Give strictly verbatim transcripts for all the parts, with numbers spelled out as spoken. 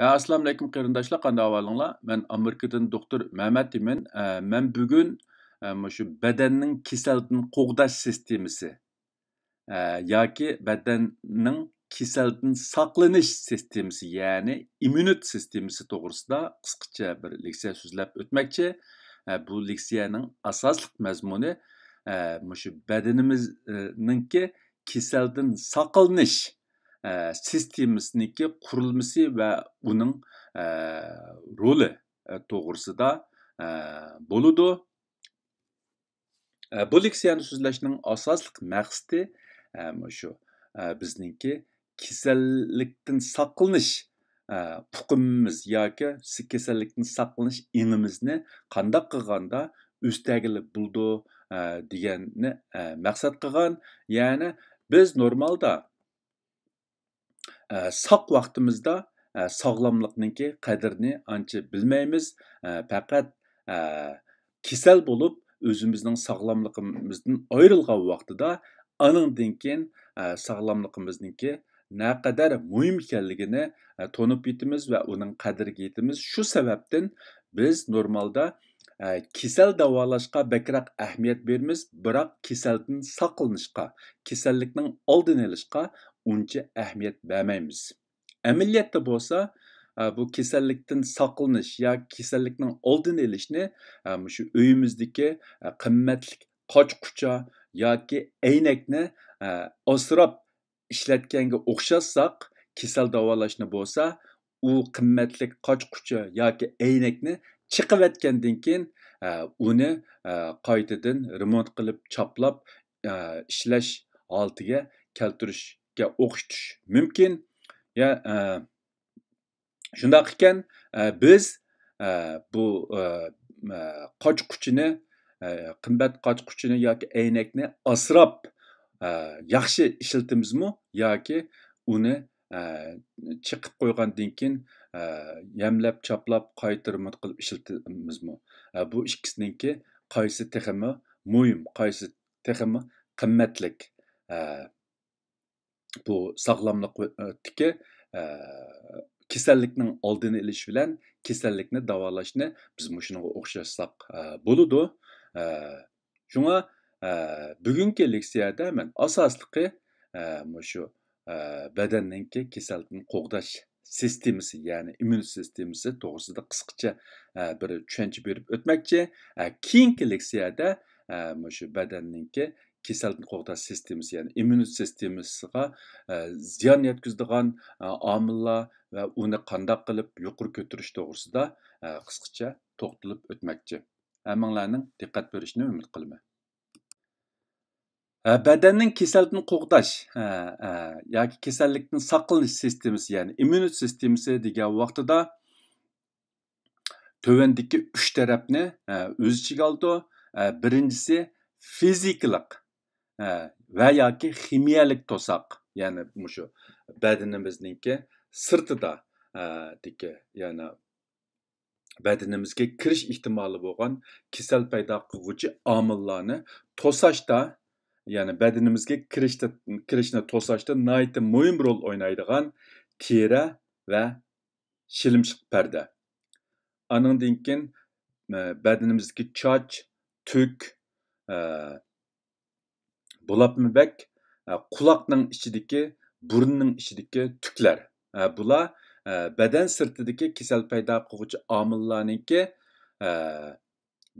ھە، ئەسسالامۇئەلەيكۇم قېرىنداشلار، قانداق ئەھۋالىڭلار؟ مەن ئامېرىكىدىن دوختۇر مەمەت ئىمىن. ئە، مەن بۈگۈن، ئە، مۇشۇ بەدەننىڭ كېسەلدىن قوغداش سىستېمىسى، ئە، ياكى بەدەننىڭ كېسەلدىن ساقلىنىش سىستېمىسى، يەنى ئىممۇنىت سىستېمىسى توغرىسىدا قىسقىچە بىر لېكسىيە سۆزلەپ ئۆتمەكچى. ئە، بۇ لېكسىيەنىڭ ئاساسلىق مەزمۇنى، ئە، مۇشۇ بەدىنىمىزنىڭكى كېسەلدىن ساقلىنىش، ئە، سىستېمىسىنىڭكى قۇرۇلمىسى ۋە ئۇنىڭ، ئە، رولى، ئە، توغرىسىدا، ئە، بولىدۇ. ئە، بۇ لېكسىيەنى سۆزلەشنىڭ ئاساسلىق مەقسىتى، ئە، مۇشۇ، ئە، بىزنىڭكى كېسەللىكتىن ساقلىنىش، ئە، ئۇقۇمىمىز ياكى س-، كېسەللىكتىن ساقلىنىش ئېڭىمىزنى قانداق قىلغاندا ئۆستەرگىلى بولىدۇ، ئە، دېگەننى، ئە، مەقسەت قىلغان. يەنى بىز نورمالدا، ئە، ساق ۋاقتىمىزدا، ئە، ساغلاملىقنىڭكى قەدرىنى ئانچە بىلمەيمىز. ئە، پەقەت، ئە، كېسەل بولۇپ، ئۆزىمىزنىڭ ساغلاملىقىمىزدىن ئايرىلغان ۋاقتىدا، ئانىڭدىن كېيىن، ئە، ساغلاملىقىمىزنىڭكى نەقەدەر مۇھىم ئىكەنلىكىنى، ئە، تونۇپ يېتىمىز ۋە ئۇنىڭ قەدرىگە يېتىمىز. شۇ سەۋەبتىن بىز نورمالدا، ئە، كېسەل داۋالاشقا بەكرەك ئەھمىيەت بېرىمىز، بىراق كېسەلدىن ساقلىنىشقا، كېسەللىكنىڭ ئالدىنى ئېلىشقا ئۇنچە ئەھمىيەت بەرمەيمىز. ئەمەلىيەتتە بولسا، ئە، بۇ كېسەللىكتىن ساقلىنىش ياكى كېسەللىكنىڭ ئالدىنى ئېلىشنى، ئە، مۇشۇ ئۆيىمىزدىكى، ئە، قىممەتلىك قاچا-قۇچا ياكى ئەينەكنى، ئە، ئاسراپ ئىشلەتكەنگە ئوخشاتساق، كېسەل داۋالاشنى بولسا، ئۇ قىممەتلىك قاچا-قۇچا ياكى ئەينەكنى چېقىۋەتكەندىن كېيىن، ئە، ئۇنى، ئە، قايتىدىن رېمونت قىلىپ، چاپلاپ، ئە، ئىشلەش ھالىتىگە كەلتۈرۈشكە ئوخشىتىش مۇمكىن. يا، ئە، شۇنداق ئىكەن، ئە، بىز، ئە، بۇ، ئە، ئە، قاچا-قۇچىنى، ئە، قىممەت قاچا-قۇچىنى ياكى ئەينەكنى ئاسراپ، ئە، ياخشى ئىشلىتىمىزمۇ ياكى ئۇنى، ئە، چېقىپ قويغاندىن كېيىن، ئە، يەملەپ، چاپلاپ، قايتا رېمونت قىلىپ ئىشلىتىمىزمۇ؟ ئە، بۇ ئىككىسىنىڭكى قايسى تېخىمۇ مۇھىم، قايسى تېخىمۇ قىممەتلىك؟ ئە، بۇ ساغلاملىقتىكى، ئە، كېسەللىكنىڭ ئالدىنى ئېلىش بىلەن كېسەللىكنى داۋالاشنى بىز مۇشۇنىڭغا ئوخشاشساق، ئە، بولىدۇ. ئە، شۇڭا، ئە، بۈگۈنكى لېكسىيەدە مەن ئاساسلىقى، ئە، مۇشۇ، ئە، بەدەننىڭكى كېسەلدىن قوغداش سىستېمىسى، يەنى ئىممۇن سىستېمىسى توغرىسىدا قىسقىچە، ئە، بىر چۈشەنچە بېرىپ ئۆتمەكچى. ئە، كېيىنكى لېكسىيەدە، ئە، مۇشۇ بەدەننىڭكى كېسەلدىن قوغداش سىستېمىسى، يەنى ئىممۇن سىستېمىسىغا، ئە، زىيان يەتكۈزىدىغان، ئە، ئامىللار ۋە ئۇنى قانداق قىلىپ يۇقىرى كۆتۈرۈش توغرىسىدا، ئە، قىسقىچە توختىلىپ ئۆتمەكچى. ھەممىڭلارنىڭ دىققەت بېرىشىنى ئۈمىد قىلىمەن. ئە، بەدەننىڭ كېسەلدىن قوغداش، ئە، ئە، ياكى كېسەللىكتىن ساقلىنىش سىستېمىسى، يەنى ئىممۇن سىستېمىسى دېگەن ۋاقتىدا تۆۋەندىكى ئۈچ تەرەپنى، ئە، ئۆز ئىچىگە ئالىدۇ. ئە، بىرىنچىسى فىزىكىلىق، ئە، ۋە ياكى خىمىيەلىك توساق، يەنى مۇشۇ بەدىنىمىزنىڭكى سىرتىدا، ئە، دىكى، يەنى بەدىنىمىزگە كىرىش ئېھتىمالى بولغان كېسەل پەيدا قىلغۇچى ئامىللارنى توساشتا، يەنى بەدىنىمىزگە كىرىشتە، كىرىشنى توساشتا ناھايىتى مۇھىم رول ئوينايدىغان تېرە ۋە شىلىمشىق پەردە. ئانىڭدىن كېيىن، ئە، بەدىنىمىزدىكى چاچ، تۈك، ئە، بولۇپمۇ بەك، ئە، قۇلاقنىڭ ئىچىدىكى، بۇرۇننىڭ ئىچىدىكى تۈكلەر. ئە، بۇلار، ئە، بەدەن سىرتىدىكى كېسەل پەيدا قىلغۇچى ئامىللارنىڭكى، ئە،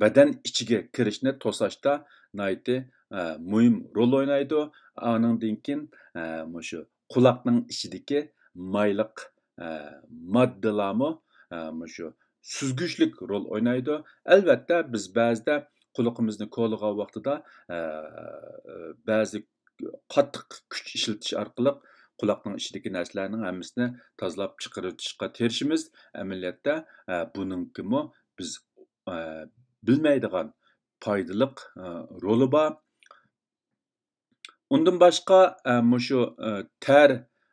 بەدەن ئىچىگە كىرىشنى توساشتا ناھايىتى، ئە، مۇھىم رول ئوينايدۇ. ئانىڭدىن كېيىن، ئە، مۇشۇ قۇلاقنىڭ ئىچىدىكى مايلىق، ئە، ماددىلارمۇ، ئە، مۇشۇ سۈزگۈچلۈك رول ئوينايدۇ. ئەلۋەتتە، بىز بەزىدە قۇلىقىمىزنى كولىغان ۋاقتىدا، ئە، بەزى قاتتىق كۈچ ئىشلىتىش ئارقىلىق قۇلاقنىڭ ئىچىدىكى نەرسىلەرنىڭ ھەممىسىنى تازىلاپ چىقىرىۋېتىشقا تىرىشىمىز. ئەمەلىيەتتە، ئە، بۇنىڭكىمۇ بىز، ئە، بىلمەيدىغان پايدىلىق، ئە، رولى بار. ئۇندىن باشقا، ئە، مۇشۇ، ئە، تەر،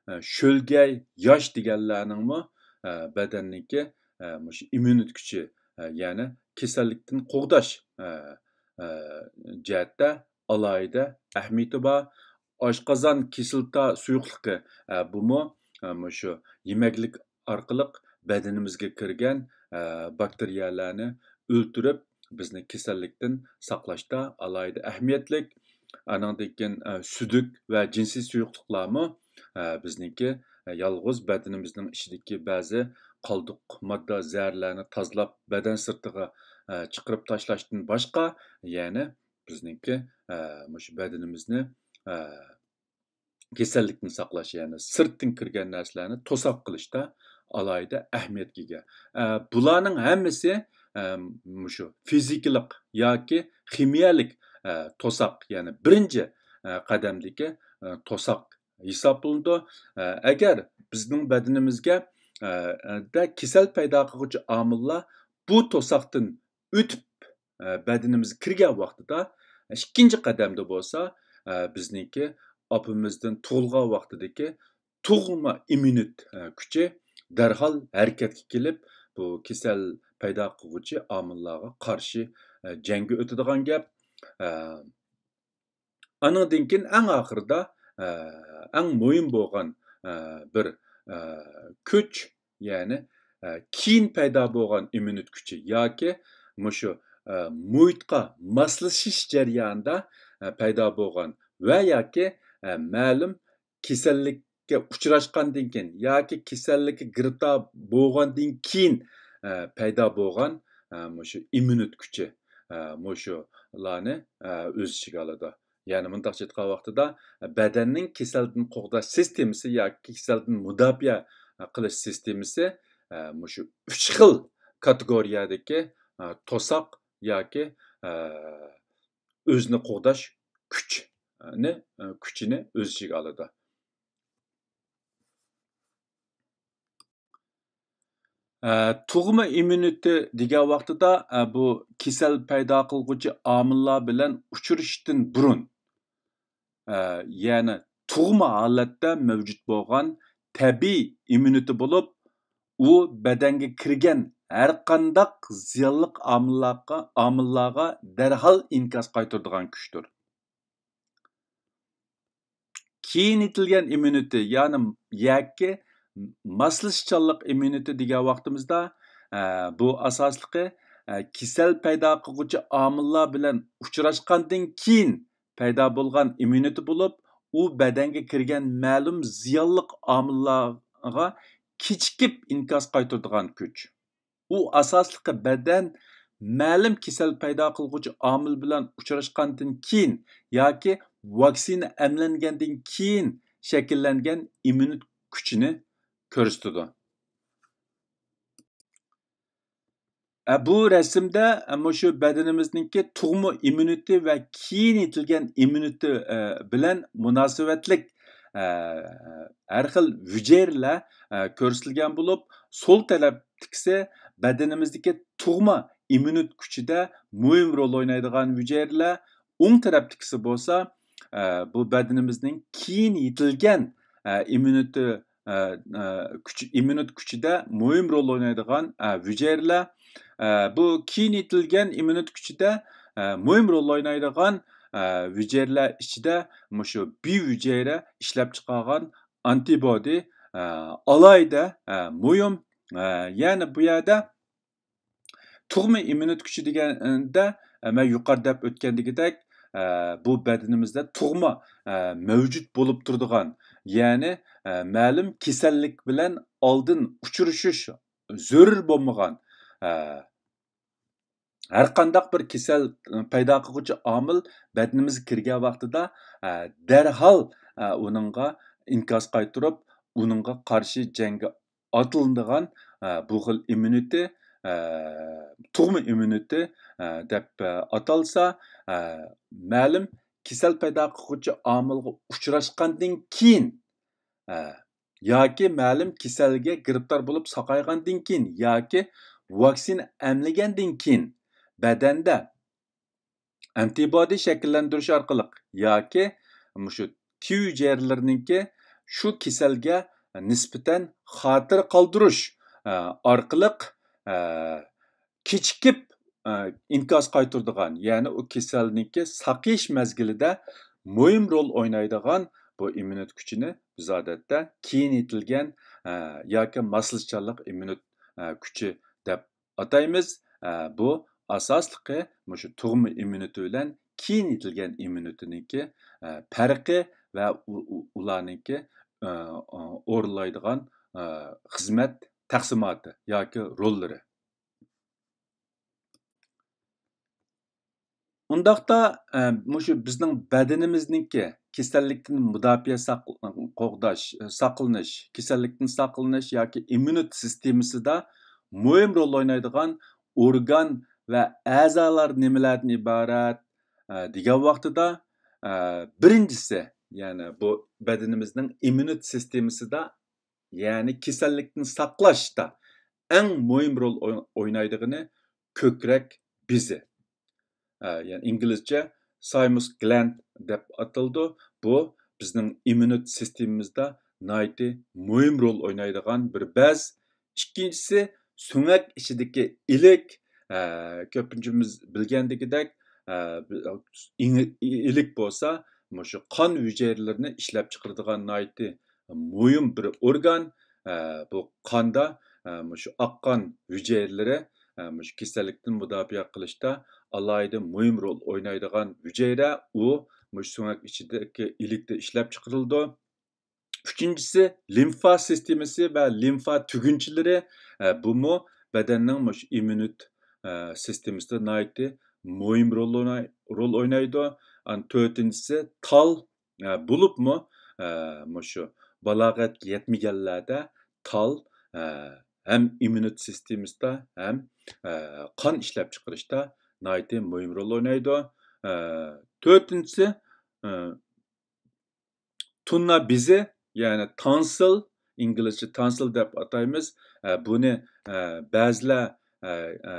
ئە، شۆلگەي، ياش دېگەنلەرنىڭمۇ، ئە، بەدەننىڭكى، ئە، مۇشۇ ئىممۇنىتېت كۈچى، ئە، يەنى كېسەللىكتىن قوغداش، ئە، ئە، جەھەتتە ئالاھىدە ئەھمىيىتى بار. ئاشقازان كىسلاتا سۇيۇقلۇقى، ئە، بۇمۇ، ئە، مۇشۇ يېمەكلىك ئارقىلىق بەدىنىمىزگە كىرگەن، ئە، باكتېرىيەلەرنى ئۆلتۈرۈپ، بىزنى كېسەللىكتىن ساقلاشتا ئالاھىدە ئەھمىيەتلىك. ئانىڭدىن كېيىن، ئە، سۈدۈك ۋە جىنسىي سۇيۇقلۇقلارمۇ، ئە، بىزنىڭكى، ئە، يالغۇز بەدىنىمىزنىڭ ئىچىدىكى بەزى قالدۇق ماددا، زەھەرلەرنى تازىلاپ، بەدەن سىرتىغا، ئە، چىقىرىپ تاشلاشتىن باشقا، يەنە بىزنىڭكى، ئە، مۇشۇ بەدىنىمىزنى، ئە، كېسەللىكتىن ساقلاش، يەنى سىرتتىن كىرگەن نەرسىلەرنى توساق قىلىشتا ئالاھىدە ئەھمىيەتكە ئىگە. ئە، بۇلارنىڭ ھەممىسى، ئە، مۇشۇ فىزىكىلىق ياكى خىمىيەلىك، ئە، توساق، يەنى بىرىنچى، ئە، قەدەمدىكى، ئە، توساق ھېسابلىنىدۇ. ئە، ئەگەر بىزنىڭ بەدىنىمىزگە، ئە، دە كېسەل پەيدا قىلغۇچى ئامىللار بۇ توساقتىن ئۆتۈپ، ئە، بەدىنىمىزگە كىرگەن ۋاقتىدا، ئىككىنچى قەدەمدە بولسا، ئە، بىزنىڭكى ئاپىمىزدىن تۇغۇلغان ۋاقتىدىكى تۇغما ئىممۇنىتېت، ئە، كۈچى دەرھال ھەرىكەتكە كېلىپ، بۇ كېسەل پەيدا قىلغۇچى ئامىللارغا قارشى، ئە، جەڭگە ئۆتىدىغان گەپ. ئە، ئانىڭدىن كېيىن ئەڭ ئاخىرىدا، ئە، ئەڭ مۇھىم بولغان، ئە، بىر، ئە، كۈچ، يەنى، ئە، كېيىن پەيدا بولغان ئىممۇنىتېت كۈچى ياكى مۇشۇ، ئە، مۇھىتقا ماسلىشىش جەريانىدا، ئە، پەيدا بولغان ۋە ياكى، ئە، مەلۇم كېسەللىككە ئۇچراشقاندىن كېيىن ياكى كېسەللىككە گىرىپتار بولغاندىن كېيىن، ئە، پەيدا بولغان، ئە، مۇشۇ ئىممۇنىتېت كۈچى، ئە، مۇشۇلارنى، ئە، ئۆز ئىچىگە ئالىدۇ. يەنى مۇنداقچە ئېيتقان ۋاقتىدا، بەدەننىڭ كېسەلدىن قوغداش سىستېمىسى ياكى كېسەلدىن مۇداپىئە قىلىش سىستېمىسى، ئە، مۇشۇ ئۈچ خىل كاتېگورىيەدىكى، ئە، توساق ياكى، ئە، ئۆزىنى قوغداش كۈچنى، ئە، كۈچىنى ئۆز ئىچىگە ئالىدۇ. ئە، تۇغما ئىممۇنىتېت دېگەن ۋاقتىدا، ئە، بۇ كېسەل پەيدا قىلغۇچى ئامىللار بىلەن ئۇچرىشىشتىن بۇرۇن، ئە، يەنى تۇغما ھالەتتە مەۋجۇت بولغان تەبىئىي ئىممۇنىتېت بولۇپ، ئۇ بەدەنگە كىرگەن ھەرقانداق زىيانلىق ئامىللارغا، ئامىللارغا دەرھال ئىنكاس قايتۇرىدىغان كۈچتۇر. كېيىن يېتىلگەن ئىممۇنىتېت، يەنى ياكى ماسلىشىشچانلىق ئىممۇنىتېت دېگەن ۋاقتىمىزدا، ئە، بۇ ئاساسلىقى، ئە، كېسەل پەيدا قىلغۇچى ئامىللار بىلەن ئۇچراشقاندىن كېيىن پەيدا بولغان ئىممۇنىتېت بولۇپ، ئۇ بەدەنگە كىرگەن مەلۇم زىيانلىق ئامىللارغا كېچىكىپ ئىنكاس قايتۇرىدىغان كۈچ. ئۇ ئاساسلىقى بەدەن مەلۇم كېسەل پەيدا قىلغۇچى ئامىل بىلەن ئۇچراشقاندىن كېيىن ياكى ۋاكسىنا ئەملەنگەندىن كېيىن شەكىللەنگەن ئىممۇنىتېت كۈچىنى كۆرسىتىدۇ. ئە، بۇ رەسىمدە، ئە، مۇشۇ بەدىنىمىزنىڭكى تۇغما ئىممۇنىتېت ۋە كېيىن يېتىلگەن ئىممۇنىتېت، ئە، بىلەن مۇناسىۋەتلىك، ئە، ھەر خىل ھۈجەيرىلەر، ئە، كۆرسىتىلگەن بولۇپ، سول تەرەپتىكىسى بەدىنىمىزدىكى تۇغما ئىممۇنىتېت كۈچىدە مۇھىم رول ئوينايدىغان ھۈجەيرىلەر، ئوڭ تەرەپتىكىسى بولسا، ئە، بۇ بەدىنىمىزنىڭ كېيىن يېتىلگەن، ئە، ئىممۇنىتېت، ئە، ئە، كۈچى، ئىممۇنىتېت كۈچىدە مۇھىم رول ئوينايدىغان، ئە، ھۈجەيرىلەر. ئە، بۇ كېيىن يېتىلگەن ئىممۇنىتېت كۈچىدە، ئە، مۇھىم رول ئوينايدىغان، ئە، ھۈجەيرىلەر ئىچىدە مۇشۇ بى ھۈجەيرە ئىشلەپ چىقارغان ئانتىبودى، ئە، ئالاھىدە، ئە، مۇھىم. ئە، يەنى بۇ يەردە تۇغما ئىممۇنىتېت كۈچى دېگەندە، ئە، مەن يۇقىرىدا دەپ ئۆتكەندىكىدەك، ئە، بۇ بەدىنىمىزدە تۇغما، ئە، مەۋجۇت بولۇپ تۇرىدىغان، يەنى، ئە، مەلۇم كېسەللىك بىلەن ئالدىن ئۇچرىشىش زۆرۈر بولمىغان، ئە، ھەرقانداق بىر كېسەل، ئە، پەيدا قىلغۇچى ئامىل بەدىنىمىزگە كىرگەن ۋاقتىدا، ئە، دەرھال، ئە، ئۇنىڭغا ئىنكاس قايتۇرۇپ، ئۇنىڭغا قارشى جەڭگە ئاتىلىنىدىغان، ئە، بۇ خىل ئىممۇنىتېت، ئە، تۇغما ئىممۇنىتېت، ئە، دەپ، ئە، ئاتالسا، ئە، مەلۇم كېسەل پەيدا قىلغۇچى ئامىلغا ئۇچراشقاندىن كېيىن، ئە، ياكى مەلۇم كېسەلگە گىرىپتار بولۇپ ساقايغاندىن كېيىن ياكى ۋاكسىنا ئەملىگەندىن كېيىن بەدەندە ئانتىبودى شەكىللەندۈرۈش ئارقىلىق ياكى مۇشۇ تى ھۈجەيرىلىرىنىڭكى شۇ كېسەلگە نىسبەتەن خاتىرە قالدۇرۇش، ئە، ئارقىلىق، ئە، كېچىكىپ، ئە، ئىنكاس قايتۇرىدىغان، يەنى ئۇ كېسەلنىڭكى ساقىيىش مەزگىلىدە مۇھىم رول ئوينايدىغان بۇ ئىممۇنىتېت كۈچىنى بىز ئادەتتە كېيىن يېتىلگەن، ئە، ياكى ماسلىشىشچانلىق ئىممۇنىتېت ئە، كۈچى دەپ ئاتايمىز. ئە، بۇ ئاساسلىقى مۇشۇ تۇغما ئىممۇنىتېتى بىلەن كېيىن يېتىلگەن ئىممۇنىتېتىنىڭكى، ئە، پەرقى ۋە ئۇ-، ئۇ-، ئۇلارنىڭكى، ئە، ئورۇنلايدىغان، ئە، خىزمەت تەقسىماتى ياكى روللىرى. ئۇنداقتا، ئە، مۇشۇ بىزنىڭ بەدىنىمىزنىڭكى كېسەللىكتىن مۇداپىئە ساق-، قوغداش، ساقلىنىش، كېسەللىكتىن ساقلىنىش ياكى ئىممۇنىتېت سىستېمىسىدا مۇھىم رول ئوينايدىغان ئورگان ۋە ئەزالار نېمىلەردىن ئىبارەت، ئە، دېگەن ۋاقتىدا، ئە، بىرىنچىسى، يەنى بۇ بەدىنىمىزنىڭ ئىممۇنىتېت سىستېمىسىدا، يەنى كېسەللىكتىن ساقلاشتا ئەڭ مۇھىم رول ئوي-، ئوينايدىغىنى كۆكرەك بېزى. ئە، يەنى ئىنگلىزچە سايمۇس گلاند دەپ ئاتىلىدۇ. بۇ بىزنىڭ ئىممۇنىتېت سىستېمىمىزدا ناھايىتى مۇھىم رول ئوينايدىغان بىر بەز. ئىككىنچىسى، سۆڭەك ئىچىدىكى ئىلىك. ئە، كۆپىنچىمىز بىلگەندىكىدەك، ئە، ئىڭ-، ئىلىك بولسا مۇشۇ قان ھۈجەيرىلىرىنى ئىشلەپ چىقىرىدىغان ناھايىتى مۇھىم بىر ئورگان. ئە، بۇ قاندا، ئە، مۇشۇ ئاق قان ھۈجەيرىلىرى، ئە، مۇشۇ كېسەللىكتىن مۇداپىئە قىلىشتا ئالاھىدە مۇھىم رول ئوينايدىغان ھۈجەيرە. ئۇ مۇشۇ سۆڭەك ئىچىدىكى ئىلىكتە ئىشلەپ چىقىرىلىدۇ. ئۈچىنچىسى، لىمفا سىستېمىسى ۋە لىمفا تۈگۈنچىلىرى. ئە، بۇمۇ بەدەننىڭ مۇشۇ ئىممۇنىت، ئە، سىستېمىسىدا ناھايىتى مۇھىم رول ئويناي-، رول ئوينايدۇ. ئان تۆتىنچىسى، تال، ئە، بولۇپمۇ، ئە، مۇشۇ بالاغەتكە يەتمىگەنلەردە تال، ئە، ھەم ئىممۇنىت سىستېمىسىدا، ھەم، ئە، قان ئىشلەپچىقىرىشتا ناھايىتى مۇھىم رول ئوينايدۇ. ئە، تۆتىنچىسى، ئە، تۇرنا بېزى، يەنى تانسىل، ئىنگلىزچە تانسىل دەپ ئاتايمىز. ئە، بۇنى، ئە، بەزىلەر، ئە، ئە،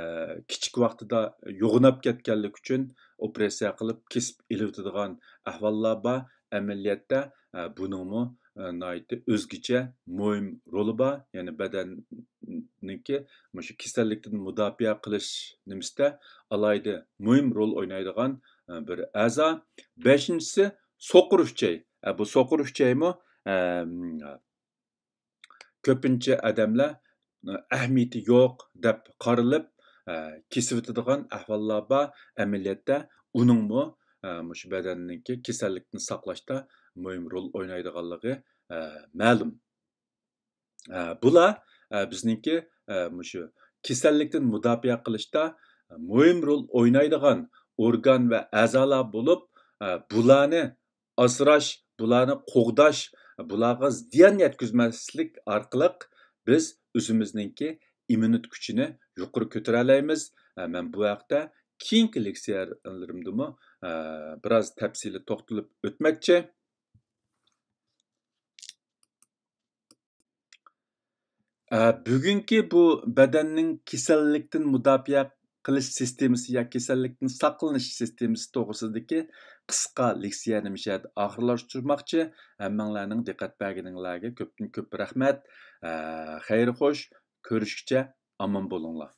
كىچىك ۋاقتىدا يوغىناپ كەتكەنلىكى ئۈچۈن ئوپېراتسىيە قىلىپ كېسىپ ئېلىۋېتىدىغان ئەھۋاللار بار. ئەمەلىيەتتە، ئە، بۇنىڭمۇ، ئە، ناھايىتى ئۆزگىچە مۇھىم رولى بار. يەنى بەدەننىڭكى مۇشۇ كېسەللىكتىن مۇداپىئە قىلىش نېمىسىدە ئالاھىدە مۇھىم رول ئوينايدىغان، ئە، بىر ئەزا. بەشىنچىسى، سوقۇر ئۈچەي. ئە، بۇ سوقۇر ئۈچەيمۇ، ئەم، كۆپىنچە ئادەملەر، ئە، ئەھمىيىتى يوق دەپ قارىلىپ، ئە، كېسىۋېتىدىغان ئەھۋاللار بار. ئەمەلىيەتتە ئۇنىڭمۇ، ئە، مۇشۇ بەدەننىڭكى كېسەللىكتىن ساقلاشتا مۇھىم رول ئوينايدىغانلىقى، ئە، مەلۇم. ئە، بۇلار، ئە، بىزنىڭكى، ئە، مۇشۇ كېسەللىكتىن مۇداپىئە قىلىشتا مۇھىم رول ئوينايدىغان ئورگان ۋە ئەزالار بولۇپ، ئە، بۇلارنى ئاسراش، بۇلارنى قوغداش، بۇلارغا زىيان يەتكۈزمەسلىك ئارقىلىق بىز ئۆزىمىزنىڭكى ئىممۇنىتېت كۈچىنى يۇقىرى كۆتۈرەلەيمىز. ئە، مەن بۇ ھەقتە كېيىنكى لېكسىيەلىرىمدىمۇ، ئە، بىراز تەپسىلىي توختىلىپ ئۆتمەكچى. ئە، بۈگۈنكى بۇ بەدەننىڭ كېسەللىكتىن مۇداپىئە قىلىش سىستېمىسى يا كېسەللىكتىن ساقلىنىش سىستېمىسى توغرىسىدىكى قىسقا لېكسىيەنى مۇشۇ يەردە ئاخىرلاشتۇرماقچى. ھەممىڭلارنىڭ دىققەت بەرگىنىڭلارغا كۆپتىن كۆپ رەھمەت. ئە، خەير خوش، كۆرۈشكىچە ئامان بولۇڭلار.